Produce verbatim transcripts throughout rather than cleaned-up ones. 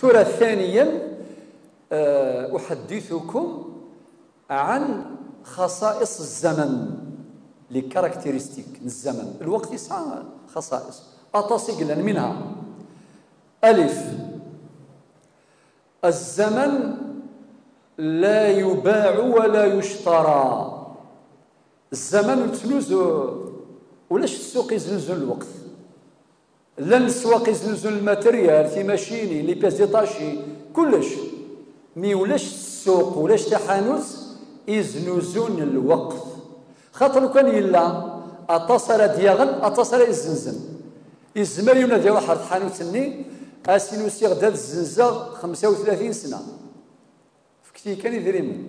Tura ثانيا، آه، أحدثكم عن خصائص الزمن، les caractéristiques n الزمن. الوقت يسعى خصائص، aṭas i yellan منها. ألف، الزمن لا يباع ولا يشترى. الزمن ur yettnuzu، ulac ssuq yeznuzun lweqt. Llan leswaq yeznuzun lmateryal, timacinin, les pièces détachées, kullec. Mi ulac ssuq, ulac taḥanut yeznuzun lweqt. Xaṭer lukan yella aṭas ara d-yaɣen, aṭas ara yezzenzen. Yezmer yiwen ad iruḥ ɣer tḥanut-nni, as-in usiɣ-d ad zzenzeɣ xemsa u tlatin sna. Fket-iyi kan idrimen.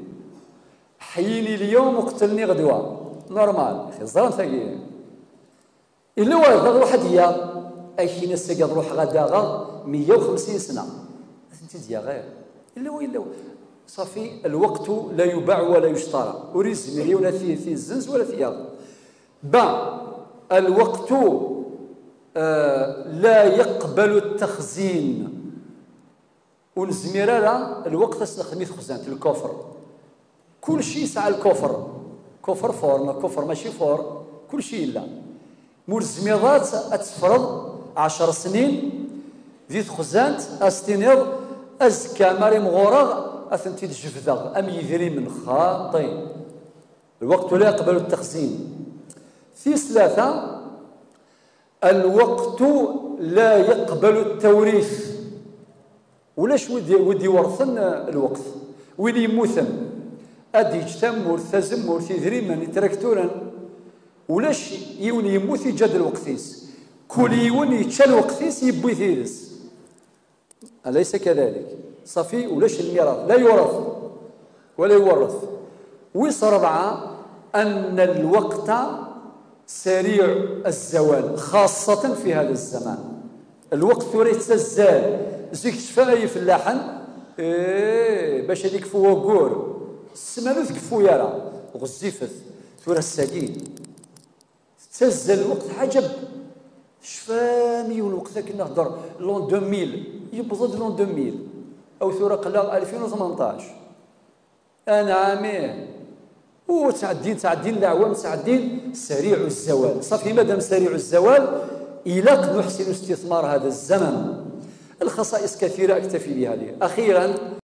Ḥyini lyum uqtelni ɣedwa. Normal. Ẓran tagi. Illa wayeḍ ad ruḥ ad yaɣ. Akin ass-agi ad ruḥeɣ ad aɣeɣ meyya u xemsin sna. Ad tent-id-yaɣ. Illa wa, illa wa. Safi, الوقت لا يباع ولا يشترى. Ur yezmir yiwen ad t-, t-, yezzenz wala t-yaɣ. Ba, الوقت, eh, لا يقبل التخزين. Ur nezmir ara lweqt ad s-nexdem i texzant, lkufr. Kulci yesɛa lkufr. Kufr fur, neɣ kufr mačči fur, kulci yella. Ma ur tezmireḍ ad, ad teffreḍ ɛecr snin di texzant, ad s-tiniḍ, azekka mi ara imɣureɣ, ad tent-id-jebdeɣ, am yidrimen, xaṭi. الوقت لا يقبل التخزين. Tis tlata, الوقت لا يقبل التوريث. Ulac wid, wid iwerten, eh, lweqt. Win yemmuten, ad d-yeǧǧ tamurt, tazemmurt, idrimen, itrakturen. Ulac yiwen yemmut yeǧǧa-d lweqt-is. Kul yiwen yečča lweqt-is, yewwi-t yid-s. أليس كذلك؟ Safi, ulac lmiraḍ. لا يورث ولا يورث. Wis rebɛa, أن الوقت سريع الزوال، خاصة في هذا الزمان. Lweqt tura yettazzal. Zik tecfa ay ifellaḥen, eh, bac ad ikfu waggur. Ssmana ur tkeffu ara, ɣezzifet. Tura ass-agi tettazzal lweqt, ɛǧeb. Tecfam yiwen lweqt akken nehder l'an deux mille, yewweḍ-d l'an deux mille. Aw tura aql-aɣ ألفين وثمنطاش. Anɛam, ih. U ttɛeddin, ttɛeddin leɛwam, ttɛeddin, سريع الزوال. Safi, madam سريع الزوال, ilaq نحسن استثمار هذا الزمن. الخصائص كثيرة، أكتفي بهذه. أخيرا،